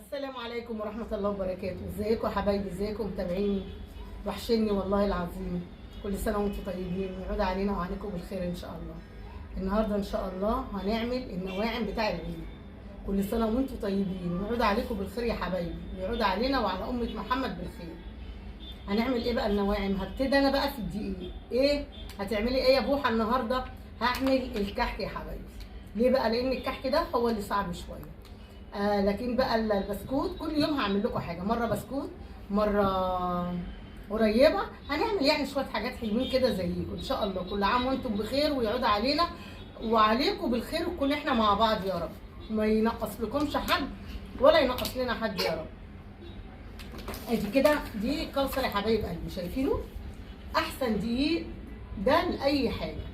السلام عليكم ورحمة الله وبركاته. ازيكم يا حبايبي؟ ازيكم متابعيني؟ وحشني والله العظيم. كل سنة وانتم طيبين، ويعود علينا وعليكم بالخير ان شاء الله. النهارده ان شاء الله هنعمل النواعم بتاع العيد. كل سنة وانتم طيبين، ويعود عليكم بالخير يا حبايبي، ويعود علينا وعلى أمة محمد بالخير. هنعمل ايه بقى النواعم؟ هبتدي انا بقى في الدقيق. ايه هتعملي ايه يا بوحة النهارده؟ هعمل الكحك يا حبايبي. ليه بقى؟ لان الكحك ده هو اللي صعب شوية. لكن بقى البسكوت كل يوم هعمل لكم حاجة، مرة بسكوت، مرة قريبه، هنعمل يعني شوية حاجات حلوين كده زيكم ان شاء الله. كل عام وانتم بخير، ويعود علينا وعليكم بالخير، وكل احنا مع بعض يا رب، ما ينقص لكمش حد ولا ينقص لنا حد يا رب. ادي كده دي كوثر يا حبايب قلبي، شايفينه؟ احسن دقيق ده لاي حاجة،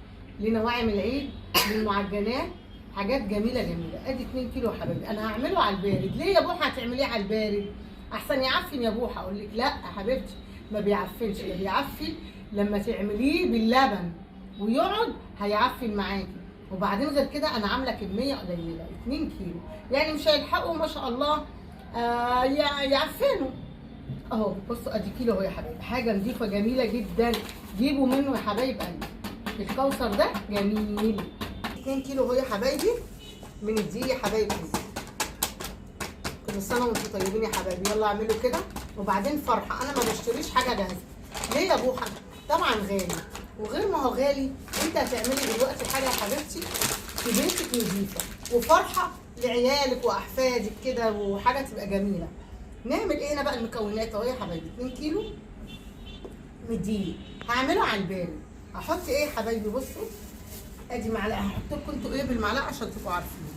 لنواعم العيد، للمعجنات، حاجات جميلة جميلة. ادي 2 كيلو يا حبايبي. انا هعمله على البارد. ليه يا بوحه هتعمليه على البارد؟ احسن يعفن يا بوحه. اقول لك لا يا حبيبتي، ما بيعفنش. ده بيعفن لما تعمليه باللبن ويقعد هيعفن معاكي. وبعدين غير كده انا عامله كمية قليله 2 كيلو، يعني مش هيلحقوا ما شاء الله يعفنوا. اهو بصوا ادي كيلو اهو يا حبايبي، حاجة نظيفة جميلة جدا، جيبوا منه يا حبايب قلبي. الكوثر ده جميل. 2 كيلو اهو يا حبايبي من الدقيق يا حبايبي. كل سنة وانتم طيبين يا حبايبي. يلا اعملوا كده. وبعدين فرحه، انا ما بشتريش حاجة جاهزة. ليه يا بوحه؟ طبعا غالي، وغير ما هو غالي انت هتعملي دلوقتي حاجة يا حبيبتي في بيتك نظيفة وفرحه لعيالك واحفادك كده، وحاجه تبقى جميلة. نعمل ايه هنا بقى؟ المكونات اهو يا حبايبي. 2 كيلو من الدقيق هعمله على البارد. هحط ايه يا حبايبي؟ بصوا ادي معلقه، هحط لكم انتوا ايه بالمعلقه عشان تبقوا عارفين.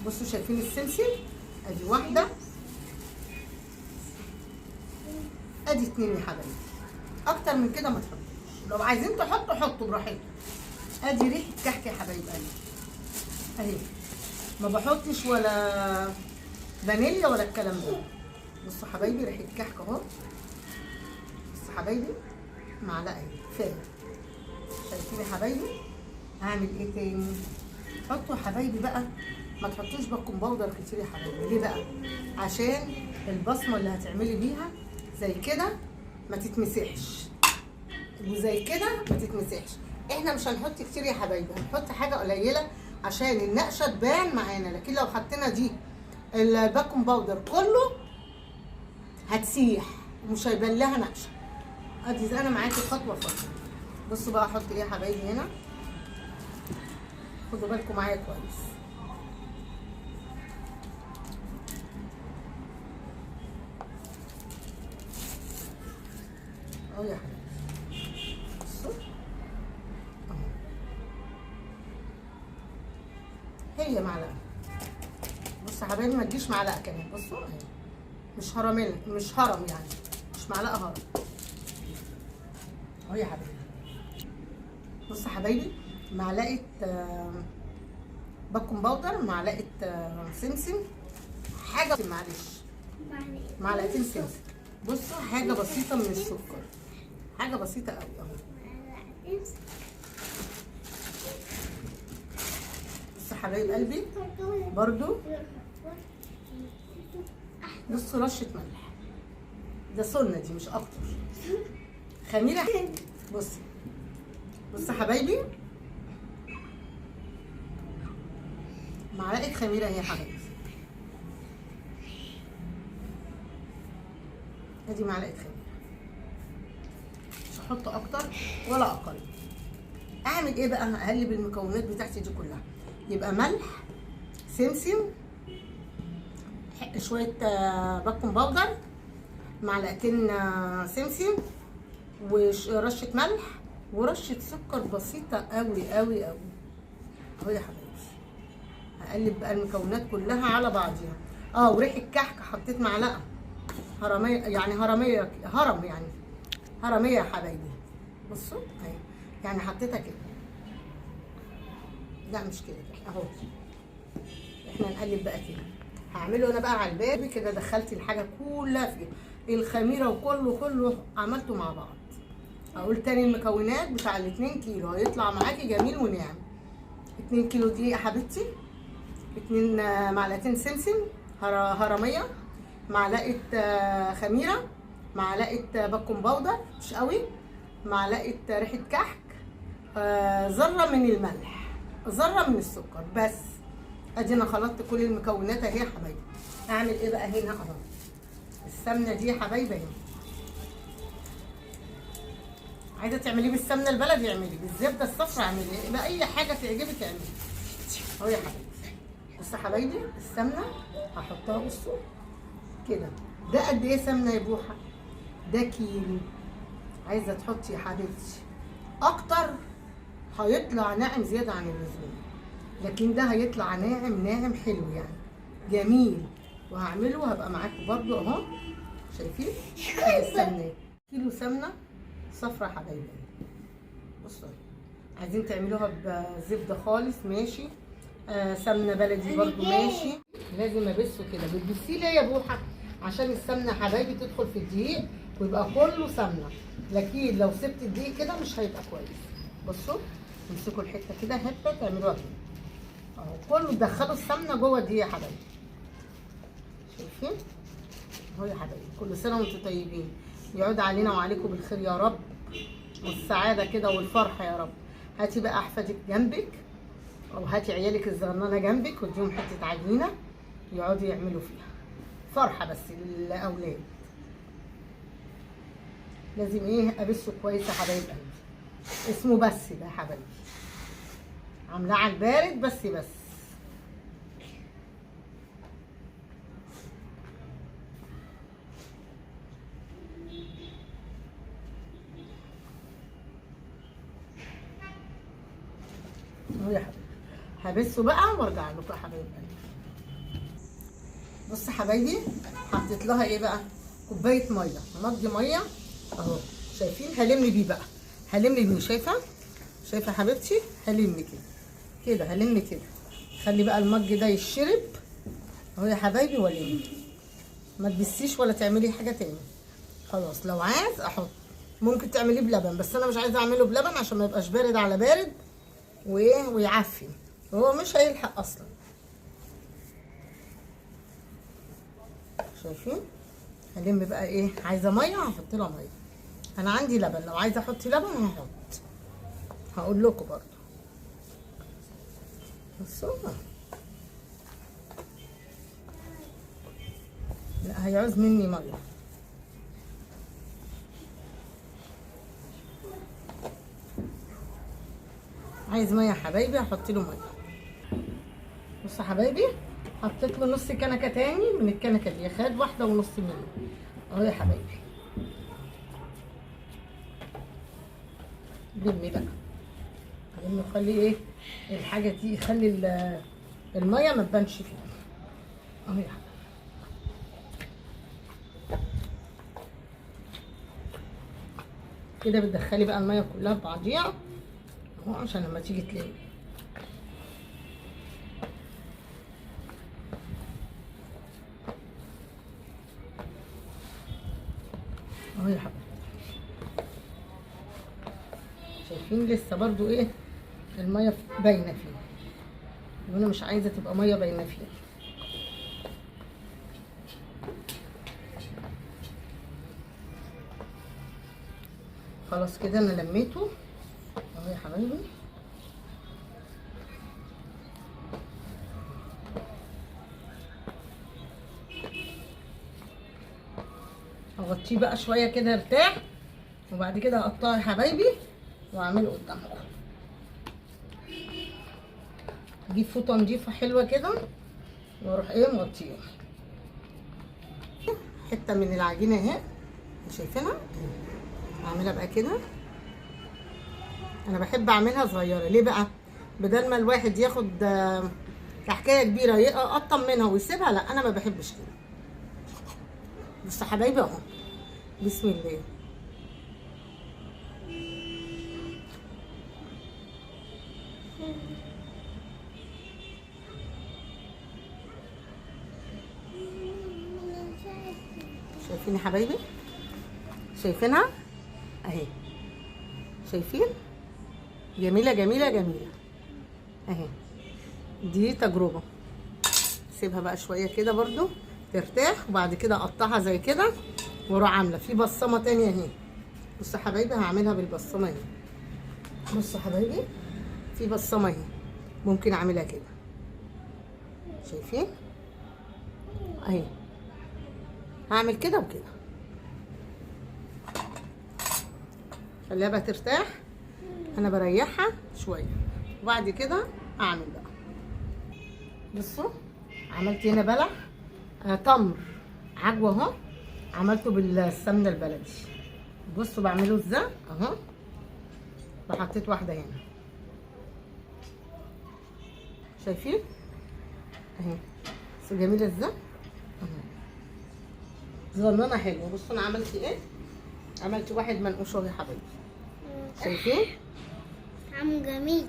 بصوا شايفين السمسم؟ ادي واحدة، ادي 2 يا حبايبي. اكتر من كده ما تحطوش، لو عايزين تحطوا حطوا براحتكم. ادي ريحه كحك يا حبايب قلبي اهي، ما بحطش ولا فانيليا ولا الكلام ده. بصوا حبايبي ريحه كحك اهو. بصوا حبايبي معلقه اهي كفاية. شايفين يا حبايبي؟ هعمل ايه تاني؟ حطوا حبايبي بقى، ما تحطوش baking powder كتير يا حبايبي. ليه بقى؟ عشان البصمة اللي هتعملي بيها زي كده ما تتمسحش، وزي كده ما تتمسحش. احنا مش هنحط كتير يا حبايبي، هنحط حاجة قليله عشان النقشه تبان معانا. لكن لو حطينا دي ال baking powder كله هتسيح ومش هيبان لها نقشه. ادي انا معاكي خطوة خطوة. بصوا بقى احط ايه يا حبايبي هنا، خدوا بالكم معايا كويس. اهو يا حبايبي، بصوا اهو، هي معلقه. بصوا يا حبايبي ما تجيش معلقه كمان. بصوا اهي، مش هرمين، مش هرم يعني، مش معلقه هرم. اهو يا حبايبي. بصوا يا حبايبي معلقه baking powder، معلقه سمسم، حاجة معلش معلقتين سمسم. بصوا حاجة بسيطة من السكر، حاجة بسيطة قوي اهو. بصوا حبايب قلبي برضو، بصوا رشه ملح، ده سنة دي مش اكتر. خميره. بصوا بصوا حبايبي معلقه خميره اهي يا حبايبي، ادي معلقه خميره، مش هحط اكتر ولا اقل. اعمل ايه بقى؟ هقلب المكونات بتاعتي دي كلها، يبقى ملح، سمسم، شوية baking powder، معلقتين سمسم، ورشه ملح، ورشه سكر بسيطة قوي قوي قوي اهو يا حبايبي. هقلب بقى المكونات كلها على بعضيها. وريحه كحك حطيت معلقه هرميه، يعني هرميه، هرم يعني هرميه يا حبايبي. بصوا اهي، يعني حطيتها كده، لا مش كده اهو. احنا نقلب بقى كده. هعمله انا بقى على الباب كده. دخلت الحاجة كلها فيه، الخميره وكله كله عملته مع بعض. اقول تاني المكونات بتاع ال 2 كيلو هيطلع معاكي جميل وناعم. 2 كيلو دقيق يا حبيبتي، 2 معلقتين سمسم هرميه، معلقه خميره، معلقه baking powder مش قوي، معلقه ريحه كحك، ذره من الملح، ذره من السكر بس. ادي انا خلطت كل المكونات اهي يا حبايبي. اعمل ايه بقى هنا اهو؟ السمنة دي يا حبايبي اهي، عايزه تعمليه بالسمنه البلدي اعملي، بالزبده الصفراء اعملي، باي حاجة تعجبك اعملي اهو يا حبايبي. بصوا يا حبايبي السمنة هحطها، بصوا كده. ده قد ايه سمنه يا بوحه؟ ده كيلو. عايزه تحطي يا حبيبتي اكتر هيطلع ناعم زيادة عن اللزوم، لكن ده هيطلع ناعم ناعم حلو يعني جميل. وهعمله وهبقى معاكم برده اهو. شايفين السمنة؟ كيلو سمنه صفرا حبايبي. بصوا عايزين تعملوها بزبده خالص ماشي، سمنه بلدي برده ماشي. لازم ابسة كده. بتبسيه ليه يا بوحه؟ عشان السمنة حبايبي تدخل في الدقيق ويبقى كله سمنه، لكن لو سبت الدقيق كده مش هيبقى كويس. بصوا امسكوا الحتة كده حتة تعملوها كده اهو، كله تدخلوا السمنة جوه الدقيق يا حبايبي. شايفين اهو يا حبايبي؟ كل سنة وانتم طيبين، يعود علينا وعليكم بالخير يا رب، والسعادة كده والفرحه يا رب. هاتي بقى احفادك جنبك، او هاتي عيالك الصغننه جنبك، واديهم حتة عجينه يقعدوا يعملوا فيها فرحه بس للاولاد. لازم ايه ابسة كويس يا حبايب قلبي. اسمه بس ده يا حبايبي، عاملاه على البارد بس بس. اهو يا حبايبي هبسه بقى وارجع لكم يا حبايب قلبي. بص حبايبي حطيت لها ايه بقى؟ كوباية مية، مج مية اهو. شايفين؟ هلم بيه بقى، هلم بيه. شايفه؟ شايفه يا حبيبتي؟ هلم كده كده، هلم كده. خلي بقى المج ده يشرب اهو يا حبايبي، ولم. ما تبسيش ولا تعملي حاجة تاني خلاص. لو عايز احط ممكن تعمليه بلبن، بس انا مش عايزه اعمله بلبن عشان ما يبقاش بارد على بارد وايه ويعفن، هو مش هيلحق اصلا. شايفين؟ هلم بقى ايه؟ عايزه مية هحط لها مية. انا عندي لبن، لو عايزه احط لبن هحط، هقول لكم برضو. بصوا لا هيعوز مني مية. عايز مية يا حبايبي هحط له مية. بصوا يا حبايبي حطيت له نص كنكه تاني من الكنكه دي، خد واحدة ونص منه اهو يا حبايبي. لمي بقى، لمي، خلي ايه الحاجة دي، خلي المية ما تبانش فيها اهو يا حبايبي. كده بتدخلي بقى المية كلها في بعضيها اهو، عشان لما تيجي تلمي. اهو يا حبايبي. شايفين لسه برضو ايه المية باينة فيه، وانا مش عايزه تبقى مية باينة فيه. خلاص كده انا لميته اهو يا حبايبي. اغطيه بقى شوية كده يرتاح، وبعد كده هقطعه يا حبايبي واعمله قدامكم. اجيب فوطه نضيفه حلوة كده واروح ايه مغطيه حتة من العجينة اهي، شايفينها؟ اعملها بقى كده. انا بحب اعملها صغيرة ليه بقى؟ بدل ما الواحد ياخد كحكايه كبيرة يقطم منها ويسيبها، لا انا ما بحبش كده. بصوا حبايبي اهو، بسم الله. شايفين يا حبايبي؟ شايفينها اهي، شايفين؟ جميلة جميلة جميلة اهي. دي تجربه، سيبها بقى شوية كده برضو ترتاح وبعد كده اقطعها زي كده واروح عامله في بصمة تانية اهي. بصوا يا حبايبي هعملها بالبصمه اهي. بصوا يا حبايبي في بصمة اهي، ممكن اعملها كده، شايفين اهي، هعمل كده وكده. خليها بقى ترتاح، انا بريحها شوية وبعد كده اعمل بقى. بصوا عملت هنا بلح تمر عجوه اهو، عملته بالسمنه البلدي. بصوا بعمله ازاي اهو، وحطيت واحدة هنا، شايفين اهي، بصوا جميلة ازاي اهو، صغننه حلوة. بصوا انا عملت ايه، عملت واحد منقوش اهو يا حبايبي، شايفين طعمه جميل.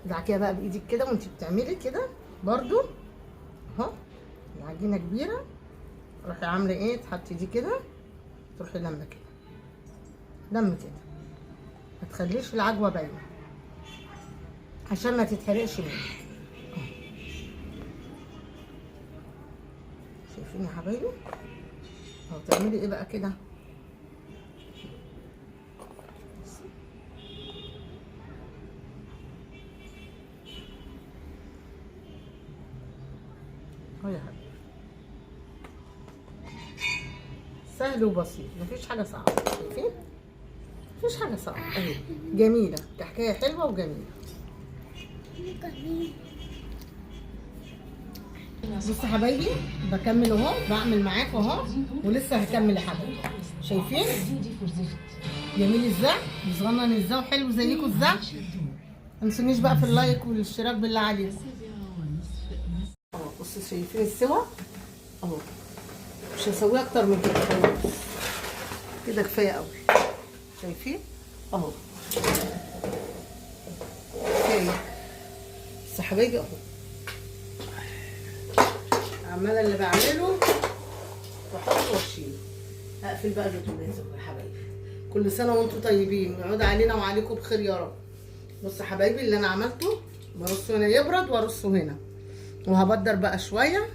ادعكيها بقى بايدك كده وانت بتعملي كده برضو اهو، العجينة كبيرة، تروحي عامله ايه، تحطي دي كده، تروحي لمه كده، لم كده، ما تخليش العجوه باينة عشان ما تتحرقش منك. شايفين يا حبايبي اهو، تعملي ايه بقى كده، اهو يا حبيبي، سهل وبسيط، مفيش حاجة صعبة، شايفين مفيش حاجة صعبة اهي، جميلة، حكاية حلوة وجميلة. بصوا حبايبي بكمل اهو، بعمل معاكم اهو ولسه هكمل يا حبايبي. شايفين جميل ازاي، صغنن ازاي وحلو زيكم ازاي. ما تنسونيش بقى في اللايك والاشتراك بالله عليكم. اهو بصوا شايفين السوا اهو، مش هسويه اكتر من كده خلاص، كده كفاية قوي. شايفين اهو كفاية. بس حبايبي اهو عماله اللي بعمله واحطه واشيله. هقفل بقى البوتاجاز يا حبايبي. كل سنة وانتم طيبين، ويعود علينا وعليكم بخير يا رب. بصوا حبايبي اللي انا عملته، برصه هنا يبرد وارصه هنا، وهبدر بقى شوية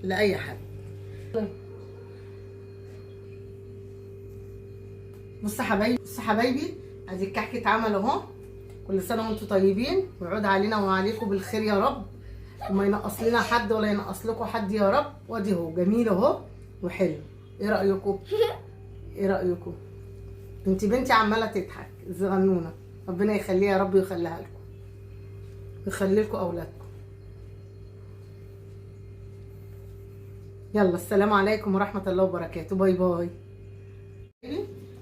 لاي حد. بصوا حبايبي، بصوا حبايبي ادي الكحك اتعمل اهو. كل سنة وانتم طيبين، ويعود علينا وعليكم بالخير يا رب، وما ينقص لنا حد ولا ينقص لكم حد يا رب. وادي اهو جميل اهو وحلو. ايه رايكم؟ ايه رايكم؟ انت بنتي عماله تضحك الصغنونه، ربنا يخليها يا رب ويخليها لكم ويخلي لكم اولادكم. يلا السلام عليكم ورحمة الله وبركاته، bye bye.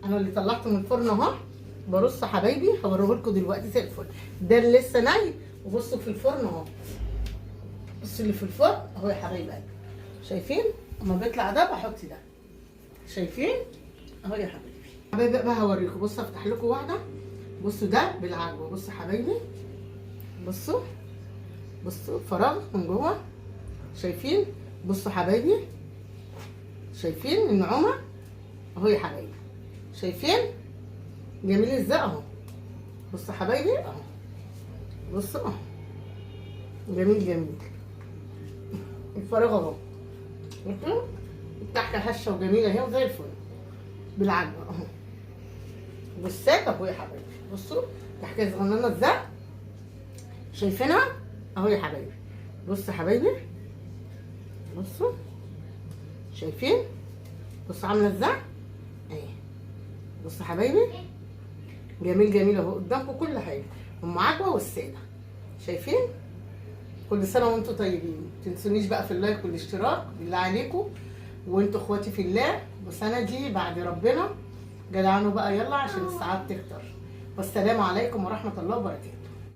انا اللي طلعته من الفرن اهو، برص حبايبي هوريه لكم دلوقتي زي الفل. ده اللي لسه ني، وبصوا في الفرن اهو، بصوا اللي في الفرن اهو يا حبايب قلبي، شايفين؟ اما بيطلع ده بحط ده، شايفين اهو يا حبايبي. حبايبي بقى هوريكم، بصوا افتح لكم واحدة. بصوا ده بالعجوه، بصوا حبايبي، بصوا بصوا فراغ من جوه، شايفين؟ بصوا حبايبي، شايفين النعومه اهو يا حبايبي، شايفين جميل ازاي اهو. بصوا حبايبي اهو، بصوا اهو جميل جميل الفراغ اهو، الكحكه هشه وجميلة اهي وزي الفل بالعجوه اهو. والساق اهو يا حبايبي، بصوا الكحكه صغننه ازاي، شايفينها اهو يا حبايبي. بصوا حبايبي، بصوا شايفين؟ بصوا عامله ازاي اهي. بصوا حبايبي جميل جميل اهو قدامكم كل حاجة، ام عجوه والسادة، شايفين؟ كل سنة وانتم طيبين. متنسونيش بقى في اللايك والاشتراك بالله عليكم، وانتوا اخواتي في الله وسندي بعد ربنا. جدعانوا بقى يلا عشان الساعات تكتر. والسلام عليكم ورحمة الله وبركاته.